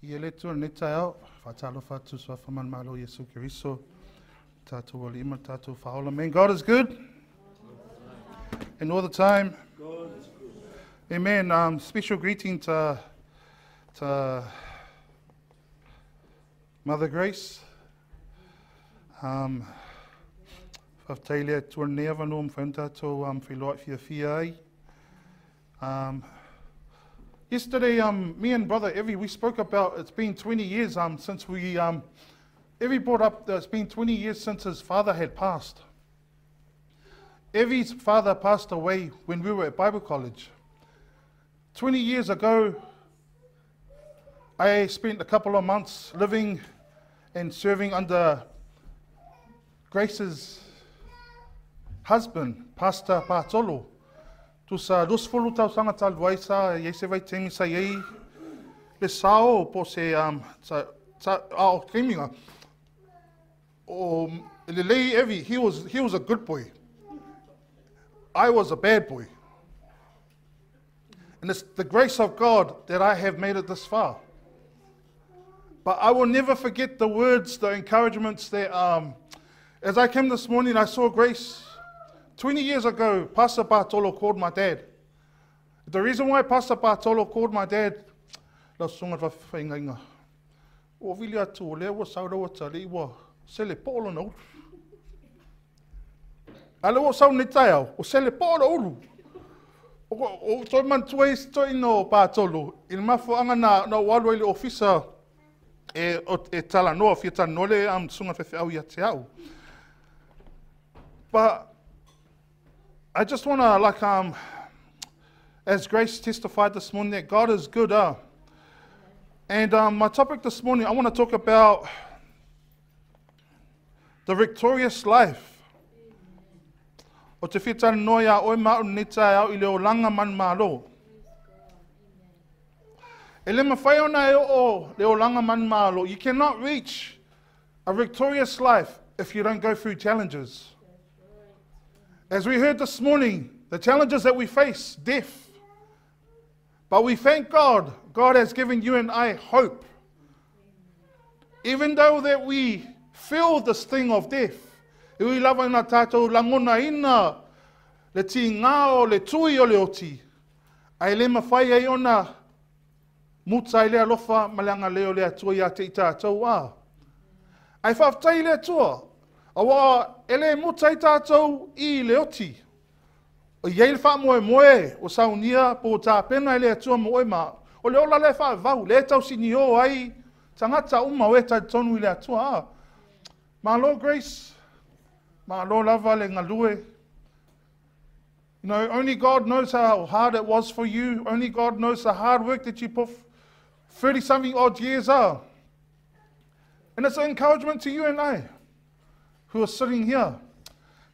Ia le Atua i lenei taeao, faatalofa atu suafa manumalo o Iesu Keriso, tatou Alii ma tatou Faaola. Man, God is good. And all the time. Amen. Special greeting to Mother Grace. Faafetai le Atua lenei avanoa mafai ona tatou feiloai fiafia ai. Yesterday, me and Brother Evie, we spoke about it's been 20 years since we, Evie brought up that it's been 20 years since his father had passed. Evie's father passed away when we were at Bible college. 20 years ago, I spent a couple of months living and serving under Grace's husband, Pastor Patolo. Tusa 20 tausaga talu ai sa iai se vaitaimi sa iai le sao po se sa, sa, a o taimiga o lelei Evie, he was a good boy. I was a bad boy. And it's the grace of God that I have made it this far. But I will never forget the words, the encouragements that, as I came this morning, I saw Grace. 20 years ago, Pastor Bartolo called my dad. The reason why Pastor Bartolo called my dad, lau susuga le faafeagaiga. Ua vili atu o lea ua sau lau atalii ua sele po'o lona ulu. A le ua sau nei taeao, o sele po'o lou ulu. O toe manatua ai se toeaina o Patolo i le mafuaaga na ou alu ai i le ofisa e talanoa, fia talanoa le susuga faifeau ia te au. But I just want to, like, as Grace testified this morning, that God is good. And my topic this morning, I want to talk about the victorious life. Ou te fia talanoa iā oe ma au nei taeao i le olaga manumalo. E le mafai ona e oo le olaga manumalo. You cannot reach a victorious life if you don't go through challenges. As we heard this morning, the challenges that we face, death. But we thank God, God has given you and I hope. Even though that we feel the sting of death, e ui lava ina tātou lagonaina le tigā o le tui o le oti, ae le mafai ai ona muta i le alofa ma le agalelei o le Atua ia te i tātou a. Ae faafetai i le Atua, auā e le muta ai tātou i le oti. O iai le faamoemoe o saunia po o tapena e le Atua mo oe ma o le ola le faavavau, le tausinio ai tagata uma o e talitonu i le Atua a. Malo Grace, malo lava le galue. Only God knows how hard it was for you. Only God knows the hard work that you put 30 something odd years are. And it's an encouragement to you and I who are sitting here.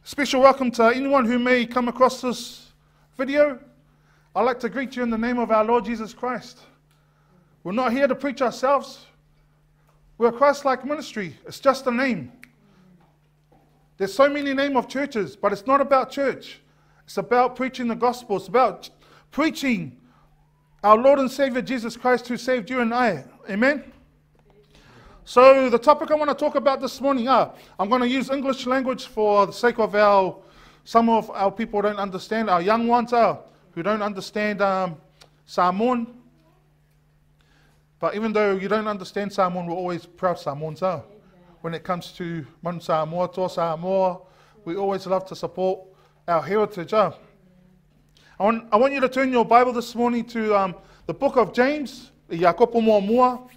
Special welcome to anyone who may come across this video. I'd like to greet you in the name of our Lord Jesus Christ. We're not here to preach ourselves. We're a Christ-like ministry. It's just a name. There's so many names of churches, but it's not about church. It's about preaching the gospel. It's about preaching our Lord and Savior Jesus Christ who saved you and I. Amen? So the topic I want to talk about this morning, I'm going to use English language for the sake of some of our people don't understand, our young ones who don't understand Samoan. But even though you don't understand Samoan, we're always proud Samoans. When it comes to Manu Samoa, Toa Samoa, we always love to support our heritage. I want you to turn your Bible this morning to the book of James, Iakopo Muamua.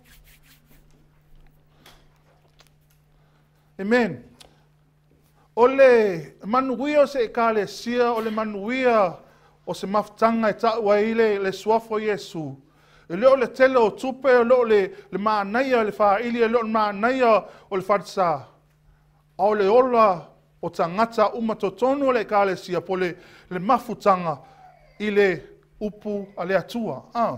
Amen. O le manuia o se ekalesia, o le manuia o se mafutaga e ta'u ai le suafa o Iesu. E le o le tele o tupe, e le o le manaia le fa'aili, e le o le manaia o le falesā. A o le ola o tagata uma totonu o le ekalesia po le mafutaga i le upu a le Atua. Ah.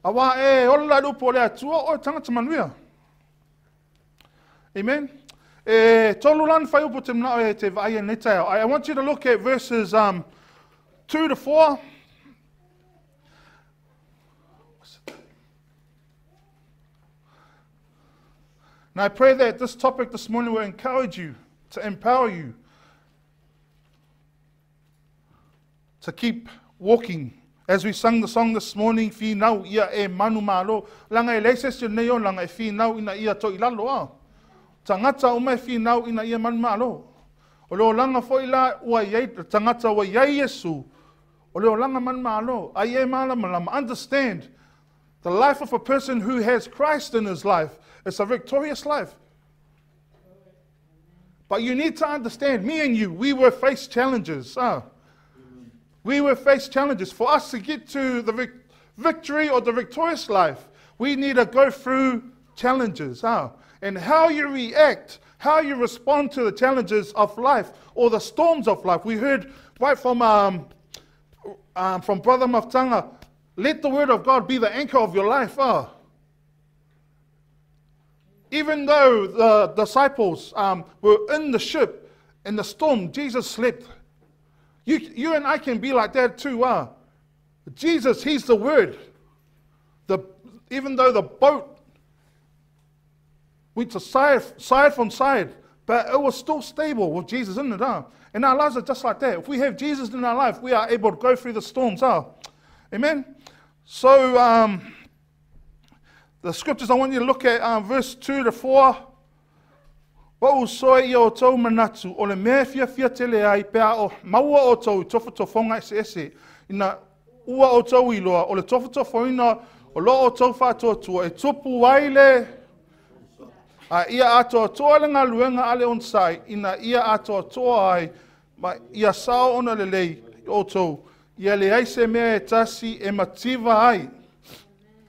Auā e ola le upu o le Atua o e tagata manuia. Amen. E tolu lana fuaiupu ou te mana'o e te vaai ai nei taeao. I want you to look at verses 2 to 4. And I pray that this topic this morning will encourage you, to empower you, to keep walking. As we sang the song this morning, whinau ia e manu malo, langa e leise se nei o langa e whinau ina ia to ilalo a. Tangata o mai whinau ina ia manu malo. O leo langa fo ila ua iei, tangata ua iei Yesu, o leo langa manu malo. Ai e malama lama. Understand, the life of a person who has Christ in his life is a victorious life. But you need to understand, me and you, we will face challenges. We will face challenges. For us to get to the victory or the victorious life, we need to go through challenges. And how you react, how you respond to the challenges of life or the storms of life. We heard right from Brother Maftanga, let the word of God be the anchor of your life. Even though the disciples were in the ship, in the storm, Jesus slept. You and I can be like that too. Jesus, he's the word. Even though the boat went to side from side, but it was still stable with Jesus in it. And our lives are just like that. If we have Jesus in our life, we are able to go through the storms. Amen? So, the scriptures I want you to look at, verse 2 to 4. Wa usoe ia o tau manatu, o le mea fia fia tele ai pea o maua o tau tofotofonga ese ese, ina ua o tau iloa, o le tofotofoina o lo o tau whaatoatua, e tupu ai le, a ia atoatoa le ngaluenga ale onsai, ina ia atoatoa ai, ma ia sao ona le lei o tau, ia le ai se mea e tasi e mativa ai.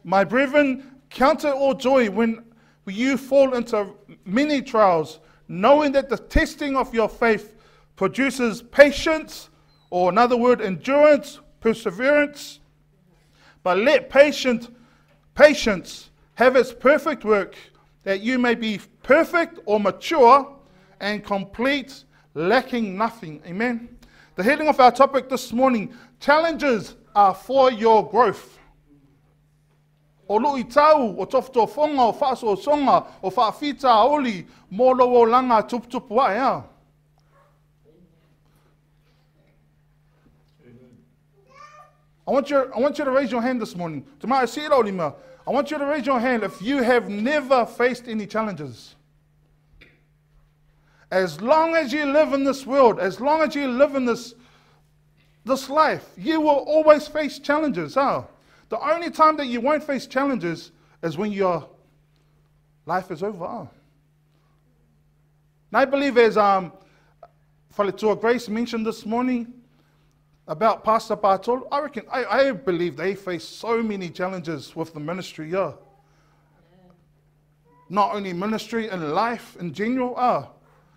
My brethren, count it all joy when you fall into many trials, knowing that the testing of your faith produces patience, or another word, endurance, perseverance. But let patience have its perfect work, that you may be perfect or mature and complete, lacking nothing. Amen. The heading of our topic this morning, challenges are for your growth. O lui tau, o tofotofonga, o whaasosonga, o whaafita oli, mō lo o langa tuputupu ai. I want you to raise your hand this morning. I want you to raise your hand if you have never faced any challenges. As long as you live in this world, as long as you live in this life, you will always face challenges. The only time that you won't face challenges is when your life is over. And I believe, as Faletua Grace mentioned this morning about Pastor Bartol, I reckon, I believe they face so many challenges with the ministry. Yeah. Not only ministry and life in general.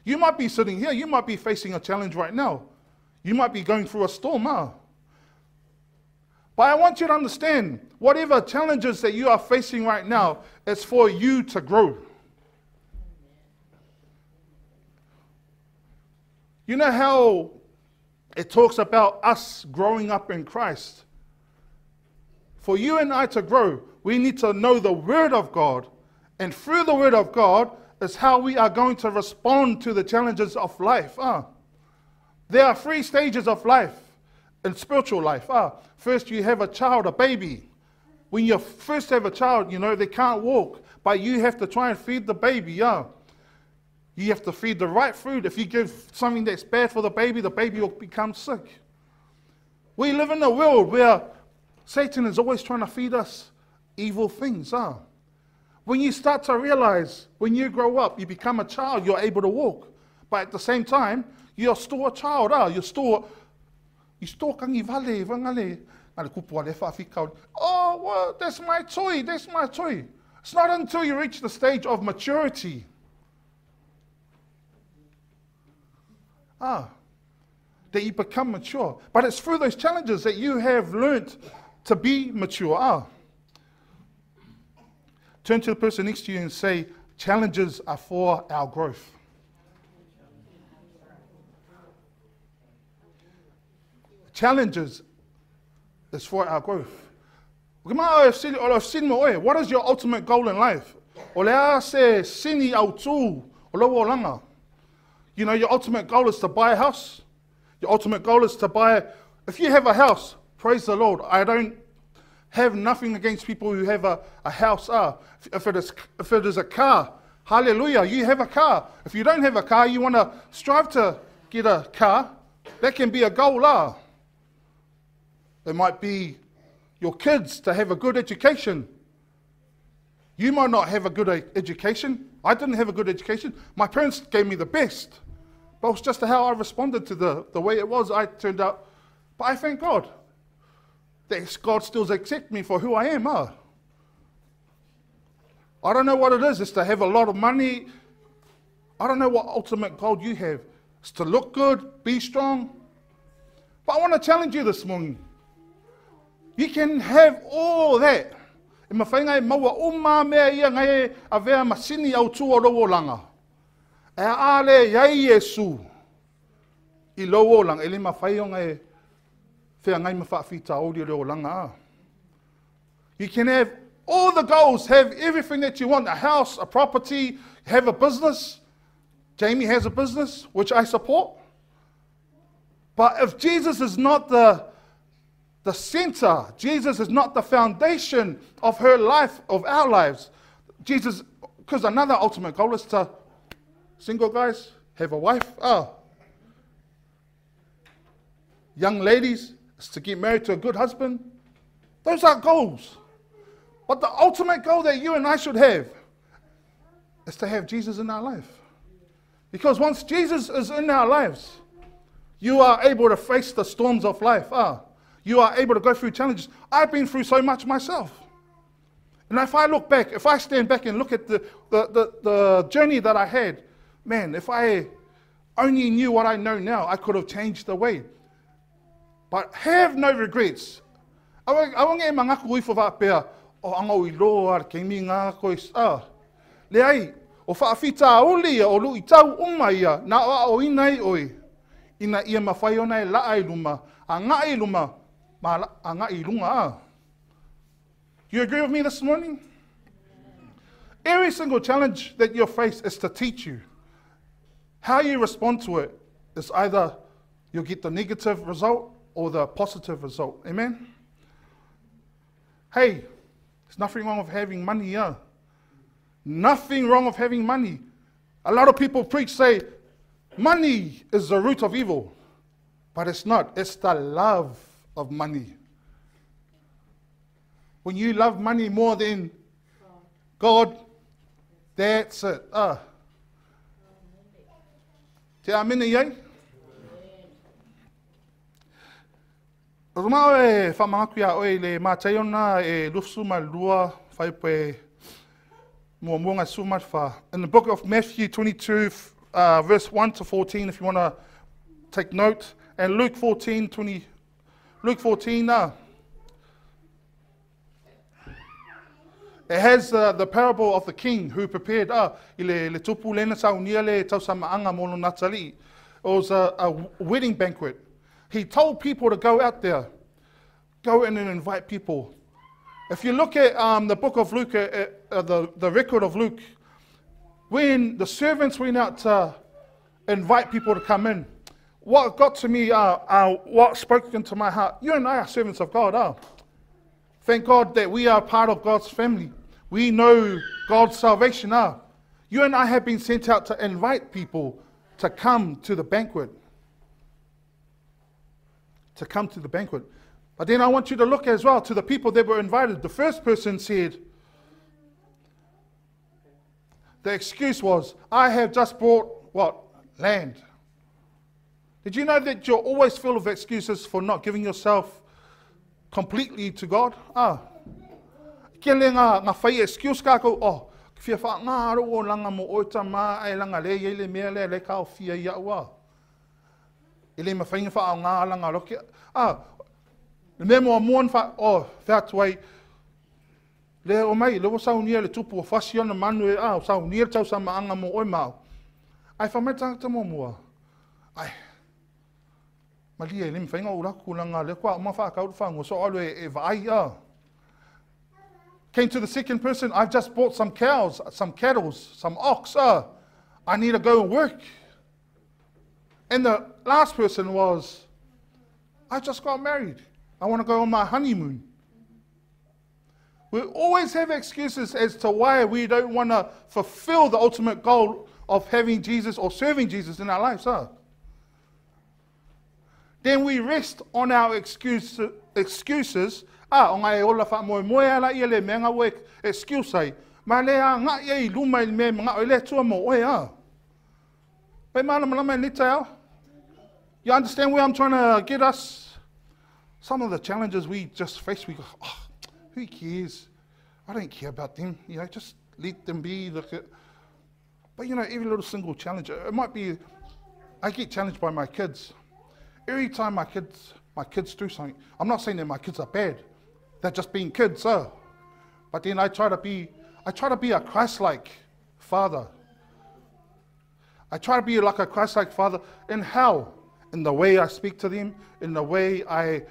You might be sitting here, you might be facing a challenge right now. You might be going through a storm. But I want you to understand, whatever challenges that you are facing right now, it's for you to grow. You know how it talks about us growing up in Christ? For you and I to grow, we need to know the Word of God. And through the Word of God is how we are going to respond to the challenges of life. There are three stages of life. In spiritual life, first you have a child, a baby. When you first have a child, you know, they can't walk, but you have to try and feed the baby, You have to feed the right food. If you give something that's bad for the baby will become sick. We live in a world where Satan is always trying to feed us evil things. When you start to realize, when you grow up, you become a child, you're able to walk. But at the same time, you're still a child. You're still... Oh, well, that's my toy, that's my toy. It's not until you reach the stage of maturity that you become mature. But it's through those challenges that you have learnt to be mature. Turn to the person next to you and say, challenges are for our growth. Challenges is for our growth. What is your ultimate goal in life? O le a se sini autū o lou olaga. Your ultimate goal is to buy a house. Your ultimate goal is to buy, if you have a house, praise the Lord. I don't have nothing against people who have a house. If it is a car, hallelujah, you have a car. If you don't have a car, you want to strive to get a car. That can be a goal. It might be your kids to have a good education. You might not have a good education. I didn't have a good education. My parents gave me the best. But it was just how I responded to the way it was. I turned out, but I thank God that God still accepts me for who I am. I don't know what it is. It's to have a lot of money. I don't know what ultimate goal you have. It's to look good, be strong. But I want to challenge you this morning. You can have all that. E mawhai ngai maua o mā mea ia ngai e avea masini au tū o lou olaga. E a le iai Iesu i lou olaga. E le mawhai o ngai whia ngai ma whaafita o le olaga a. You can have all the goals, have everything that you want, a house, a property, have a business. Jamie has a business, which I support. But if Jesus is not the center, Jesus is not the foundation of her life, of our lives. Jesus, because another ultimate goal is to, single guys, have a wife. Oh. Young ladies, is to get married to a good husband. Those are goals. But the ultimate goal that you and I should have is to have Jesus in our life. Because once Jesus is in our lives, you are able to face the storms of life. You are able to go through challenges. I've been through so much myself. And if I look back, if I stand back and look at the journey that I had, man, if I only knew what I know now, I could have changed the way. But have no regrets. Awa nge mangaku ifo whaapea, o anga o iloa, ar kei mi ngā koe, le ai, o whaafita uli ia, o lui tau uma ia, nā o o ina i oi, ina ia mawhai ona e laa i luma, a ngā i luma, ma a ngā i lunga a. Do you agree with me this morning? Every single challenge that you face is to teach you. How you respond to it is either you'll get the negative result or the positive result. Amen? Hey, there's nothing wrong with having money, yeah. Nothing wrong with having money. A lot of people preach, say, money is the root of evil. But it's not. It's the love of money. When you love money more than God, that's it. Te amene iai? Ruma e whamangaku ia oe le mātaiona e lufu ma lua whaipe mua mua su ma wha. In the book of Matthew 22, verse 1 to 14, if you want to take note, and Luke 14, 20, Luke 14, it has the parable of the king who prepared i le tupu lena saunia le tausamaanga mo lona tali. It was a wedding banquet. He told people to go out there, go in and invite people. If you look at the book of Luke, the record of Luke, when the servants went out to invite people to come in, what got to me, what spoke into my heart, you and I are servants of God. Thank God that we are part of God's family. We know God's salvation. You and I have been sent out to invite people to come to the banquet. To come to the banquet. But then I want you to look as well to the people that were invited. The first person said, the excuse was, I have just bought what? Land. Did you know that you're always full of excuses for not giving yourself completely to God? Kia le ngā whai excuse ka kou, oh, whia wha ngā ro o langa mo oita mā ai langa le iei le mea le ka o whia ia ua. E le mawhainga wha au ngā langa roke. Le mea mua muan wha, oh, whia tuai, le o mai, le o saunia le tupu o whasi ona manu e, o saunia le tau sa maanga mo oi mau. Ai wha mai tangata mua mua. Ai, malia e le mawhainga o raku langa le kwa o mawha kauru whango so alu e vaai a. Came to the second person, I've just bought some cows, some cattle, some ox. I need to go and work. And the last person was, I just got married. I want to go on my honeymoon. We always have excuses as to why we don't want to fulfill the ultimate goal of having Jesus or serving Jesus in our lives. Huh? Then we rest on our excuses. Ah, o ngai ola wha moe moe ala ia le mea ngā excuse ai. Ma le a ngā ia i luma i mea mga o le tua mo oe a. Pe mana malama ni te ao. You understand where I'm trying to get us? Some of the challenges we just face, we go, oh, who cares? I don't care about them. You know, just let them be. Look at. But you know, every little single challenge, it might be, I get challenged by my kids. Every time my kids do something, I'm not saying that my kids are bad. They're just being kids, huh? But then I try to be a Christ-like father. I try to be like a Christ-like father in how? In the way I speak to them, in the way I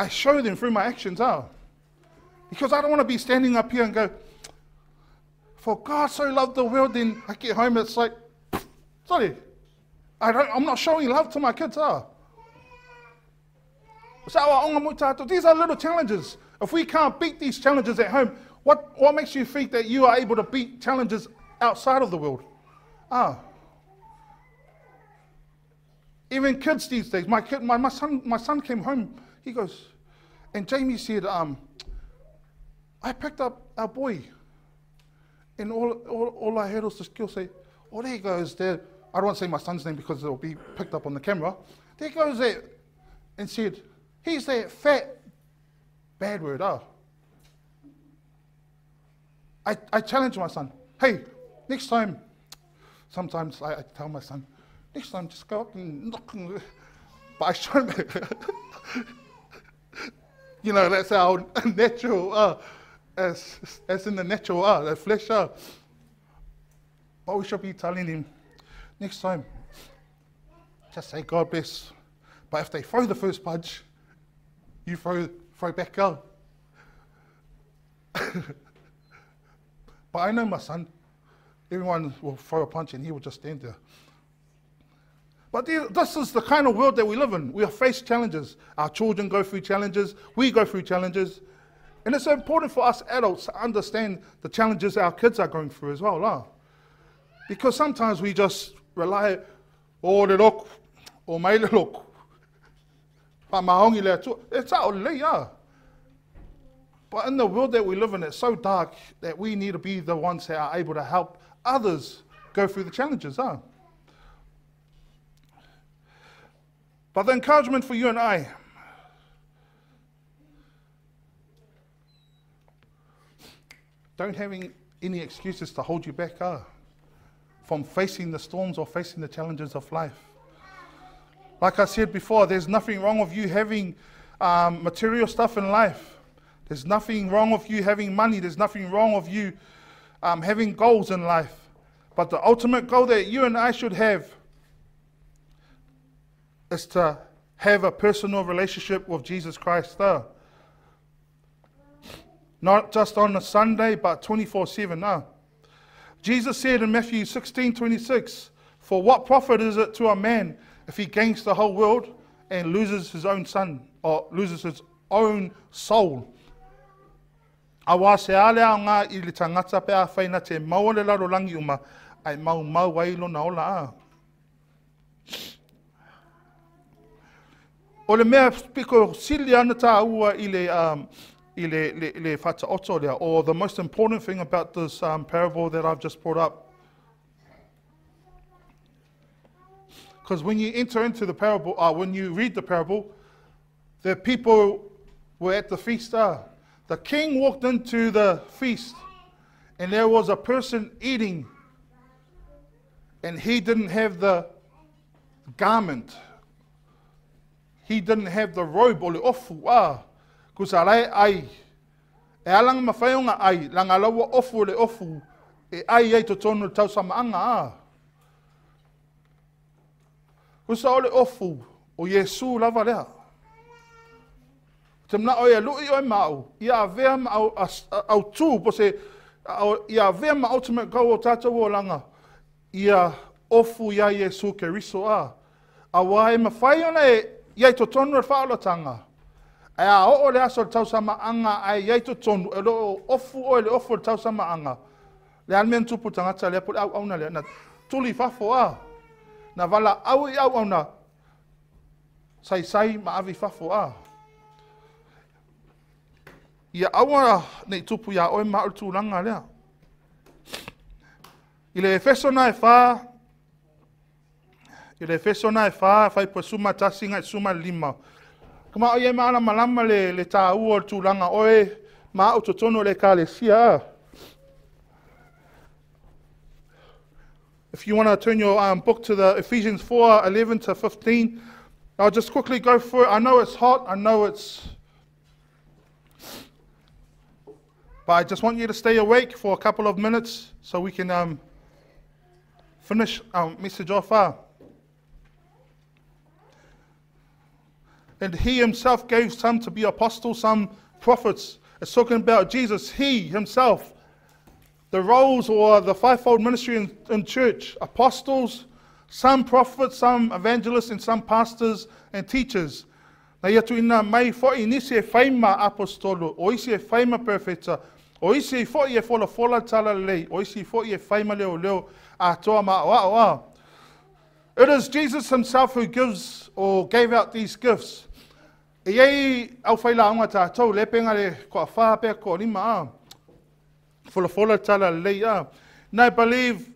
show them through my actions, huh? Because I don't want to be standing up here and go, for God so loved the world, then I get home, it's like, sorry, I'm not showing love to my kids, huh? These are little challenges. If we can't beat these challenges at home, what makes you think that you are able to beat challenges outside of the world? Even kids these days. My son came home. He goes, and Jamie said, I picked up our boy, and all I heard was this girl say, oh, there goes there. I don't want to say my son's name because it'll be picked up on the camera. There goes that, and said, he's that fat, bad word, oh. I challenge my son, hey, next time, sometimes I tell my son, next time just go up and knock, but I shouldn't. You know, that's our natural, as in the natural, the flesh. But we should be telling him, next time, just say God bless. But if they throw the first punch, you throw back out. But I know my son, everyone will throw a punch and he will just stand there. But this is the kind of world that we live in. We face challenges. Our children go through challenges. We go through challenges. And it's important for us adults to understand the challenges our kids are going through as well. Huh? Because sometimes we just rely, oh, le look, oh, mai le look. It's out. But in the world that we live in, it's so dark that we need to be the ones that are able to help others go through the challenges. Huh? But the encouragement for you and I, don't have any excuses to hold you back from facing the storms or facing the challenges of life. Like I said before, there's nothing wrong with you having material stuff in life. There's nothing wrong with you having money. There's nothing wrong with you having goals in life. But the ultimate goal that you and I should have is to have a personal relationship with Jesus Christ. Not just on a Sunday, but 24/7. Jesus said in Matthew 16:26, for what profit is it to a man if he gains the whole world and loses his own son, or loses his own soul? Awa se ale a ngā i le tangata pe a whaina te maua le laro langi uma, ai mau mau ai lona ola a. O le mea piko sili ana tā ua i le whataoto lea, or the most important thing about this parable that I've just brought up. Because when you enter into the parable, when you read the parable, the people were at the feast. The king walked into the feast and there was a person eating and he didn't have the garment. He didn't have the robe o le ofu. Kusa lai ai. E alanga mawhaionga ai. Langa laua ofu le ofu. E ai ai totonu tau samaanga. Kusa o le ofu. O Yesu lava lea. Te mana'o ia lu'i oe ma a'u, ia avea ma autū, po se, ia avea ma ultimate goal o tātou olaga, ia ofu iā Iesu Keriso a. Auā e mafai ona e i ai totonu o le faaolataga, ae a oo le aso o le tausamaaga ae i ai totonu, e le o ofu oe i le ofu o le tausamaaga, le a le mea na tupu i le tagata lea po o le auauna lea, na tuli i fafo a, na valaau i auauna, saisai ma ave i fafo a. Ia aua ne i tupu iā oe ma au le tulaga lea. I le Efeso na e 4, i le Efeso na e 4, fuaiupu 11 agai 15. Kama o ia malamalama le tāua o le tulaga oe ma au totonu o le ekalesia. If you want to turn your book to the Ephesians 4, 11 to 15, I'll just quickly go through it. I know it's hot, I know it's... But I just want you to stay awake for a couple of minutes so we can finish our message off. And he himself gave some to be apostles, some prophets. It's talking about Jesus, he himself. The roles or the fivefold ministry in church, apostles, some prophets, some evangelists, and some pastors and teachers. Na ia tuuina mai foi nisi e fai ma apostolo, o isi e fai ma perofeta, o isi foi e folafola talalelei, o isi foi e fai ma leoleo atoa ma aoao a. It is Jesus himself who gives or gave out these gifts. E iai au failauga tātou, le penga le koa wha pea koa lima a. Folafola talalelei a. And I believe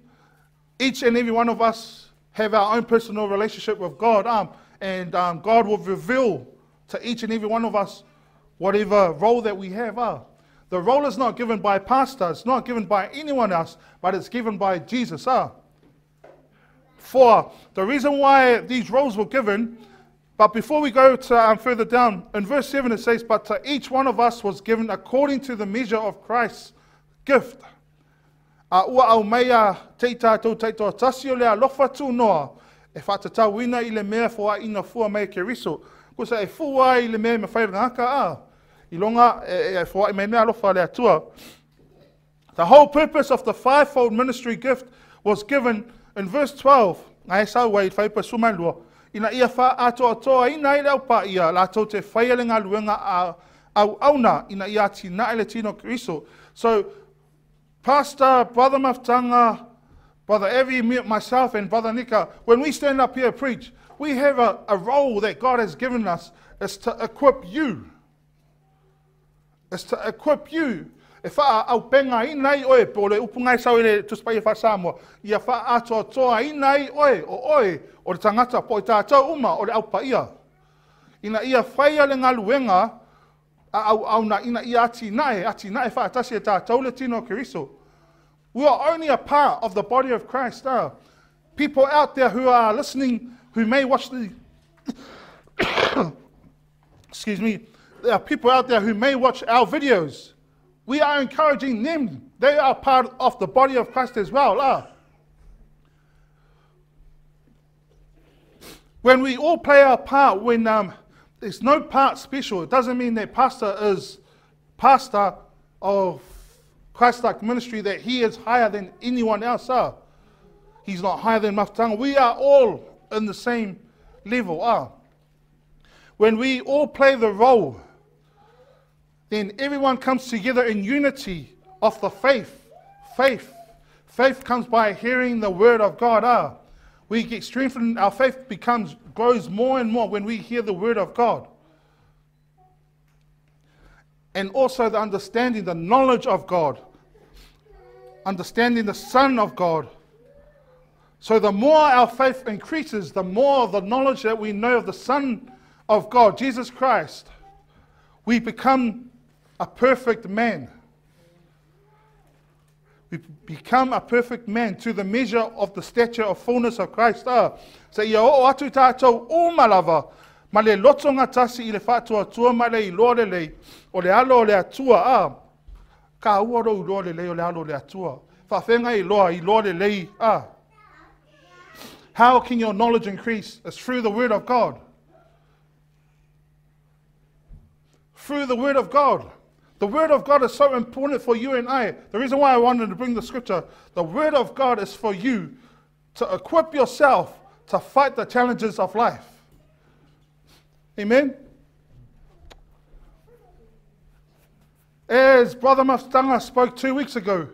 each and every one of us have our own personal relationship with God, and God will reveal to each and every one of us whatever role that we have. The role is not given by pastor, it's not given by anyone else, but it's given by Jesus. For the reason why these roles were given, but before we go to further down, in verse 7 it says, but to each one of us was given according to the measure of Christ's gift. A ua au mai te tātou taitoa tasi o le alofa tūnoa, e whaatatauina i le mea fua ina fua mai Keriso. Ko sa e fua i le mea me whairangaka a. I longa e fua i mea alofa le atua. The whole purpose of the fivefold ministry gift was given in verse 12. Ngai sau wai whaipa sumalua. Ina ia wha atoa toa ina i leo pa ia lātou te whaia le ngā luenga a au auna ina ia ati na ele tino Keriso. So, Pastor, Brother Maftanga, Brother Evie, me, myself, and Brother Nika, when we stand up here and preach, we have a role that God has given us, is to equip you. It's to equip you. E wha au penga ina i oe, po le upu ngai sau le tuspai e wha ia wha atoa toa ina i oe, o oe, o le tangata po i tātou uma, o le au paia. Ina ia whaia le ngaluenga, a au au na ina ia ati nae wha atasi e tātou le tino Keriso. We are only a part of the body of Christ. People out there who are listening, who may watch the... excuse me. There are people out there who may watch our videos. We are encouraging them. They are part of the body of Christ as well. When we all play our part, when there's no part special, it doesn't mean that pastor is pastor of Christ-like ministry, that he is higher than anyone else. He's not higher than Maftanga. We are all in the same level. When we all play the role, then everyone comes together in unity of the faith. Faith. Faith comes by hearing the word of God. We get strengthened, our faith grows more and more when we hear the word of God. And also the understanding, the knowledge of God. Understanding the Son of God. So the more our faith increases, the more the knowledge that we know of the Son of God, Jesus Christ, we become a perfect man. We become a perfect man to the measure of the stature of fullness of Christ. So ia o atu tātou o malava, ma le loto ngā tasi i le whātua tua ma le i loa le lei, o le alo o le atua. Ka ua ro loa le lei o le alo o le atua. Whawhenga i loa le lei. How can your knowledge increase? It's through the word of God. Through the Word of God. The Word of God is so important for you and I. The reason why I wanted to bring the scripture, the Word of God is for you to equip yourself to fight the challenges of life. Amen? As Brother Mafutanga spoke 2 weeks ago,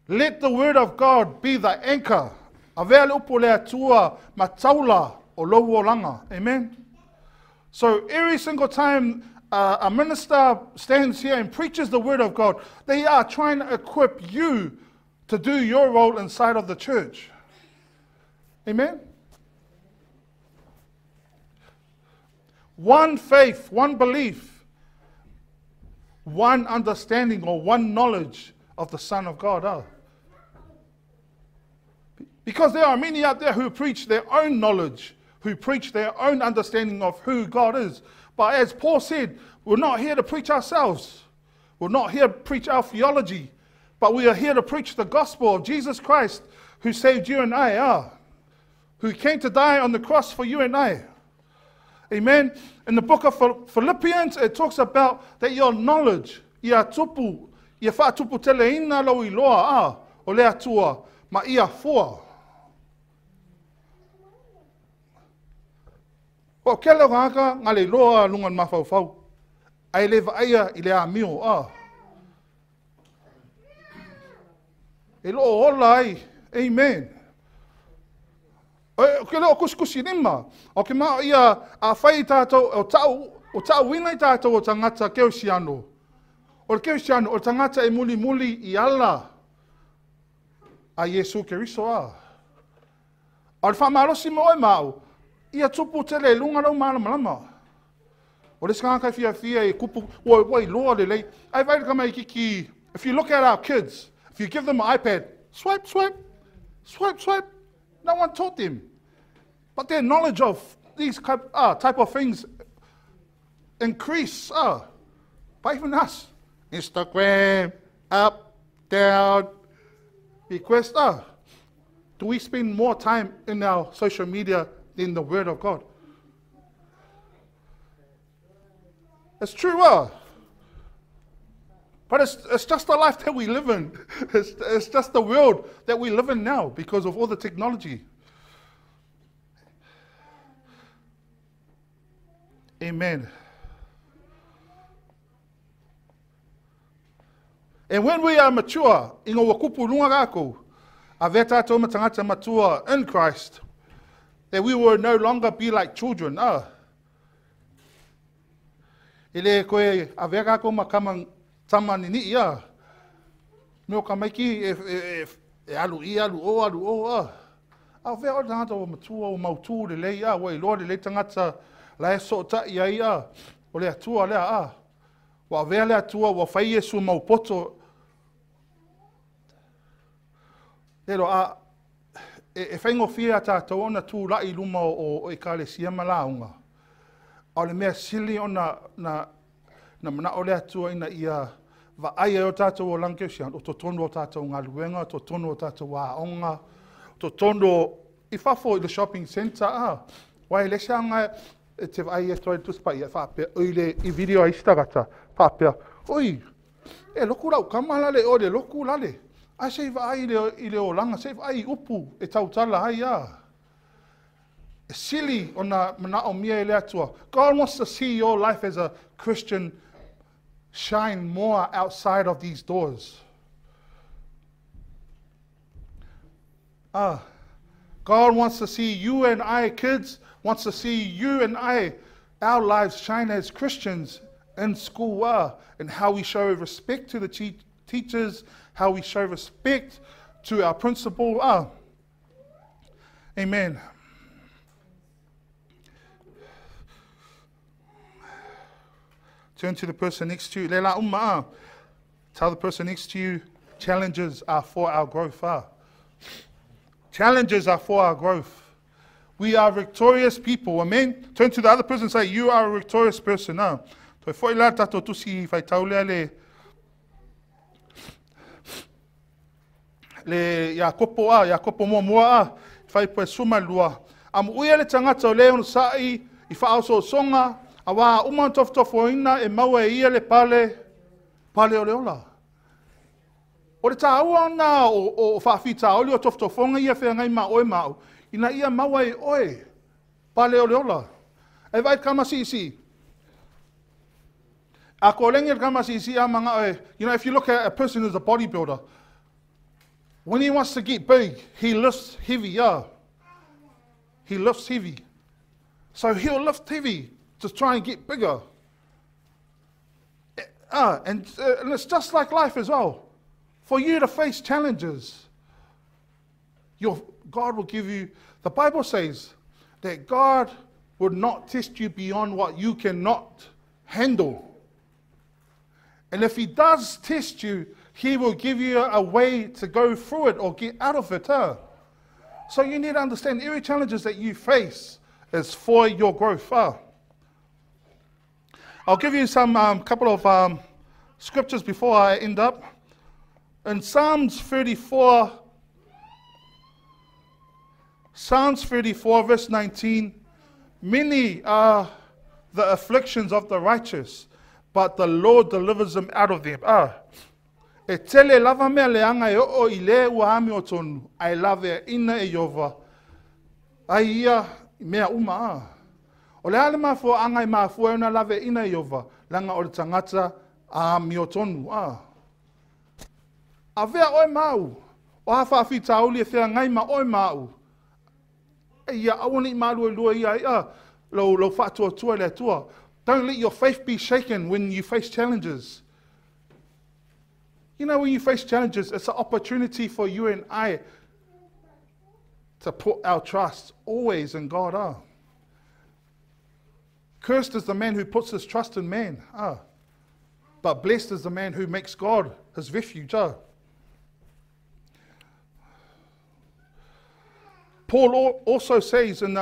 let the Word of God be the anchor. Avea le upu le Atua ma taula o lou olaga. Amen? So every single time a minister stands here and preaches the Word of God, they are trying to equip you to do your role inside of the church. Amen? One faith, one belief, one understanding or one knowledge of the Son of God. Oh. Because there are many out there who preach their own knowledge, who preach their own understanding of who God is. But as Paul said, we're not here to preach ourselves. We're not here to preach our theology. But we are here to preach the gospel of Jesus Christ, who saved you and I, who came to die on the cross for you and I. Amen. In the book of Philippians, it talks about that your knowledge, ia tupu, ia whaatupu tele ina lau iloa, o le atua, ma ia fua. O ke leo ngaka ngā le loa lunga mawhauwhau. Ai le vaia i le amio. E loo hola ai. Amen. O ke leo kusikusi nima. O ke maa ia a whai tātou, o tau wina i tātou o tangata keusiano. O le keusiano, o tangata e muli muli i ala a Yesu Keriso a. O le whamalosi mo e mau, ia tupu tele lunga lau malamalama. O le skanga kai fia fia e kupu, ua i loa le lei. Ai vai le kama i kiki, if you look at our kids, if you give them an iPad, swipe, swipe, swipe, swipe. No one taught them. But their knowledge of these type of things increase. But even us, Instagram, up, down, request. Do we spend more time in our social media than the Word of God? It's true, But it's just the life that we live in. It's just the world that we live in now because of all the technology. Amen. And when we are mature, inga wakupu lunga rākou, a vea tātou matangata matua in Christ, that we will no longer be like children. Ele koe a vea rākou makama tama nini ia. Meo ka maiki e alu i, alu o, alu o. A vea o tangata o matua o mautu le lei a, wa i loa le lei tangata la e so ta ia ia. O le atua lea a. Wa vea le atua wa whai Yesu maupoto. Lero a e whaingo fia tātou ona tū lai luma o e kalesia malaunga. A le mea sili ona na mana o le atua ina ia vaai o tātou o langkeusian, o totonu o tātou ngā luenga, totonu o tātou wāonga, totonu i whafo i le shopping center. Wai le sianga e te vaai e toi tuspa ia whapea, oi le i video a istagata, whapea, oi, e loku lau kamala le o le loku lale. Ai sei vaai i le olanga, sei vaai upu e tautala ai a. E sili ona mana o mia e le atua. God wants to see your life as a Christian shine more outside of these doors. God wants to see you and I, kids, wants to see you and I, our lives shine as Christians in school, and how we show respect to the teachers, how we show respect to our principal. Amen. Turn to the person next to you. Lela umma. Tell the person next to you, challenges are for our growth. Challenges are for our growth. We are victorious people. Amen. Turn to the other person and say, you are a victorious person. Toi foi la tato tusi whai taulea le le Iakopo a, Iakopo mua mua a, whai poe suma lua. Amu uia le tangata o le ono sa'i, i whaoso songa, Auā uma ona tofotofoina e maua e ia le pale, pale o le ola. O le tāua ona o faafitauli o tofotofoga ia feagai ma oe ma au, ina ia maua e oe pale o le ola. E vaai kama siisii. A ko lengi le kama siisii a manga e, if you look at a person who's a bodybuilder, when he wants to get big, he lifts heavy, yeah. He lifts heavy. So he'll lift heavy to try and get bigger. And it's just like life as well. For you to face challenges, God will give you, the Bible says that God would not test you beyond what you cannot handle. And if he does test you, he will give you a way to go through it or get out of it. Huh? So you need to understand every challenges that you face is for your growth. Huh? I'll give you some couple of scriptures before I end up. In Psalms 34, Psalms 34 verse 19, many are the afflictions of the righteous, but the Lord delivers them out of them. E tele lava mea leaga e oo i le ua amiotonu, ae laveaina e Ieova ai ia mea uma a. O le a le mafuaaga e mafua ai ona laveaina e Ieova, leaga o le tagata amiotonu a. Avea oe ma au, o a faafitauli e feagai ma oe ma au. E ia aua ne i maluelue ia ai a, lou faatuatua i le Atua. Don't let your faith be shaken when you face challenges. You know, when you face challenges, it's an opportunity for you and I to put our trust always in God. Cursed is the man who puts his trust in man. But blessed is the man who makes God his refuge. Paul also says in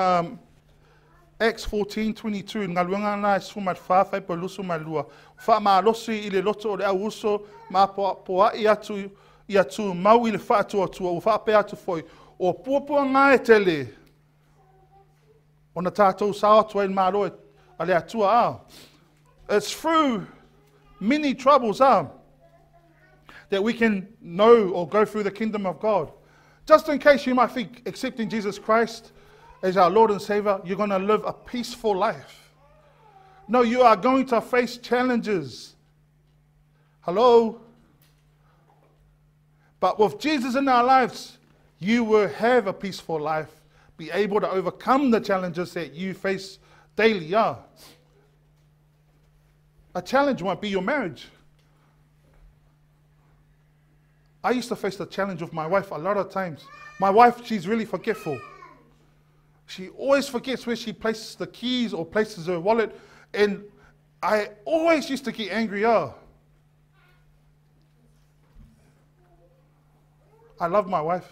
Acts 14:22, Galuega na e suma whawhai po lusu malua. Wha malosi i le loto o le au uso, ma poai atu i atu mau i le whaatua tua, o whaapea atu foi. O puapua ngā e tele. Ona tātou sao atu ai malo e a le atua a. It's through many troubles that we can know or go through the kingdom of God. Just in case you might think accepting Jesus Christ as our Lord and Savior, you're going to live a peaceful life. No, you are going to face challenges. Hello? But with Jesus in our lives, you will have a peaceful life, be able to overcome the challenges that you face daily. Yeah. A challenge might be your marriage. I used to face the challenge with my wife a lot of times. My wife, she's really forgetful. She always forgets where she places the keys or places her wallet. And I always used to get angry. Oh. I love my wife.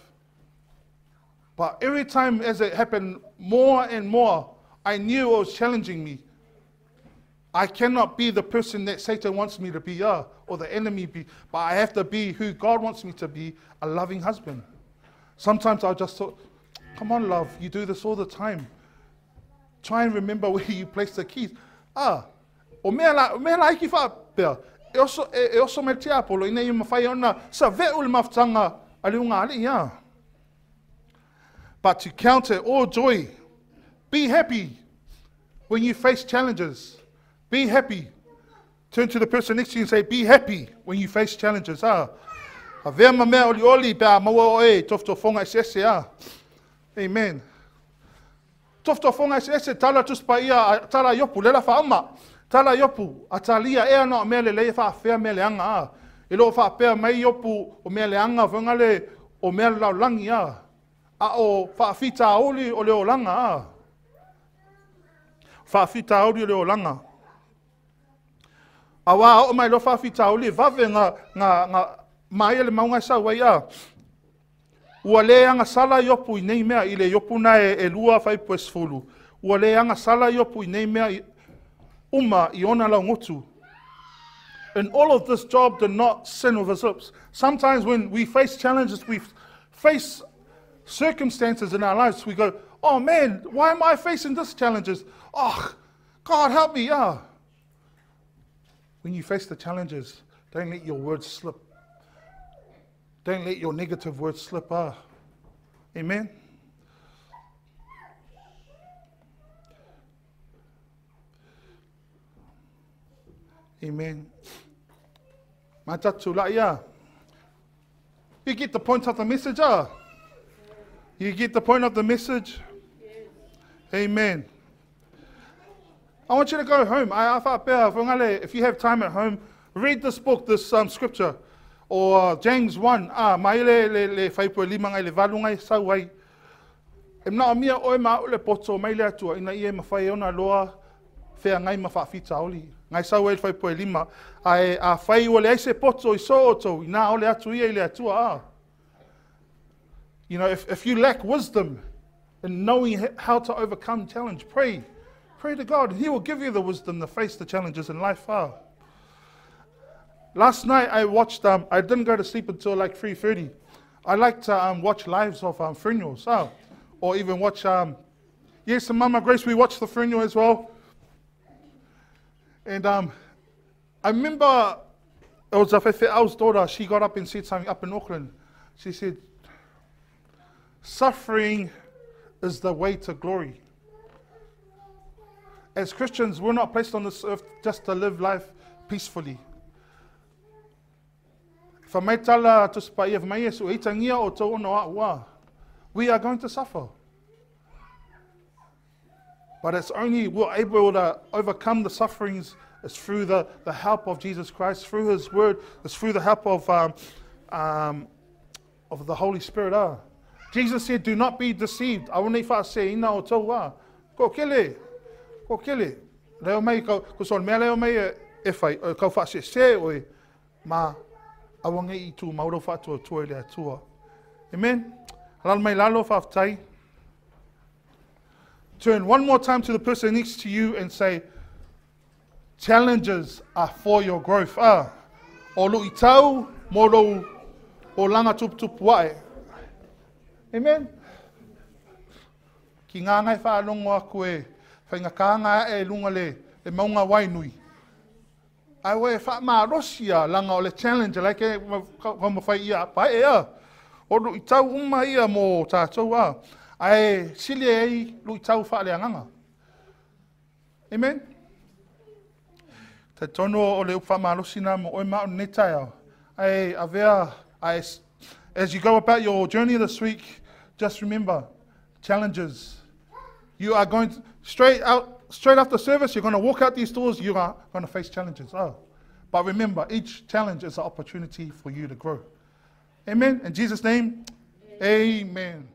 But every time as it happened more and more, I knew it was challenging me. I cannot be the person that Satan wants me to be, or the enemy be, but I have to be who God wants me to be, a loving husband. Sometimes I just thought, come on, love, you do this all the time. Try and remember where you place the keys. O mea la iki whaapea, e oso me te apolo, ina i mawhai ona, sa veu le mafutanga a le unga ali, ia. But to count it all joy, be happy when you face challenges. Be happy. Turn to the person next to you and say, be happy when you face challenges. Avea ma mea oli oli pe a maua oe, tofotofoga eseese, Amen. Tofotofoga eseese, tala tuspa ia, tala Iopu, lela whaama. Tala Iopu, atalia ea na o mea le leia whaafea mea leaga. E loo whaapea mai Iopu o mea leaga, whangale o mea laulangi. A o whaafita oli o le olanga. Whaafita oli o le olanga. A wā o mai lo whaafita oli, vave ngā mai le maunga sa wai a. Ua le anga sala Iopu i nei mea, i le Iopu na e lua whai pues fulu. Ua le anga sala Iopu i nei mea i, uma i ona lau ngutu. In all of this, Job did not sin with his lips. Sometimes when we face challenges, we face circumstances in our lives, we go, oh man, why am I facing these challenges? Oh, God help me, ah. When you face the challenges, don't let your words slip. Don't let your negative words slip, ah. Amen. Amen. You get the point of the message, ah? You get the point of the message? Yes. Amen. I want you to go home. If you have time at home, read this book, this scripture. Or James 1, mai le le le whaipo lima ngai le valu ngai sau ai. E mna mia oe ma le poto mai le atua ina ie mawhai ona loa whea ngai ma whaafita oli. Ngai sau ai le whaipo e lima. Ae a whai ua le aise poto i so oto ina ole atu ia i le atua a. You know, if you lack wisdom in knowing how to overcome challenge, pray. Pray to God. He will give you the wisdom to face the challenges in life. Ah. Last night I watched, I didn't go to sleep until like 3:30. I like to watch lives of funerals, or even watch, yes, and Mama Grace, we watched the funeral as well. And I remember it was a Fe'au's daughter, she got up and said something up in Auckland. She said, suffering is the way to glory. As Christians, we're not placed on this earth just to live life peacefully. We are going to suffer. But it's only we're able to overcome the sufferings is through the help of Jesus Christ, through His Word, it's through the help of the Holy Spirit. Jesus said, do not be deceived. Ko kele, ko kele. Leo mai, ko son mea leo mai e whai, kau wha se oe, ma awange i tū mauro whaatua tua i le atua. Amen. Halal mai lalo whaaftai. Turn one more time to the person next to you and say, challenges are for your growth. O lu i tau, mō rou o langa tuputupu wae. Amen. Ki ngā ngai whaalongo aku e, whainga kānga e lunga le, e maunga wainui. Ai we wha marosia langa o le challenge, like e mawhai ia pai e a. O lu i tau uma ia mō tātou a. Ai sili e lu i tau whaale anganga. Amen. Te tono o le upa marosina mo oi mao ne tai. Ai avea, ai, as you go about your journey this week, just remember, challenges. You are going to, straight after service, you're going to walk out these doors, you are going to face challenges. Oh. But remember, each challenge is an opportunity for you to grow. Amen. In Jesus' name, amen. Amen.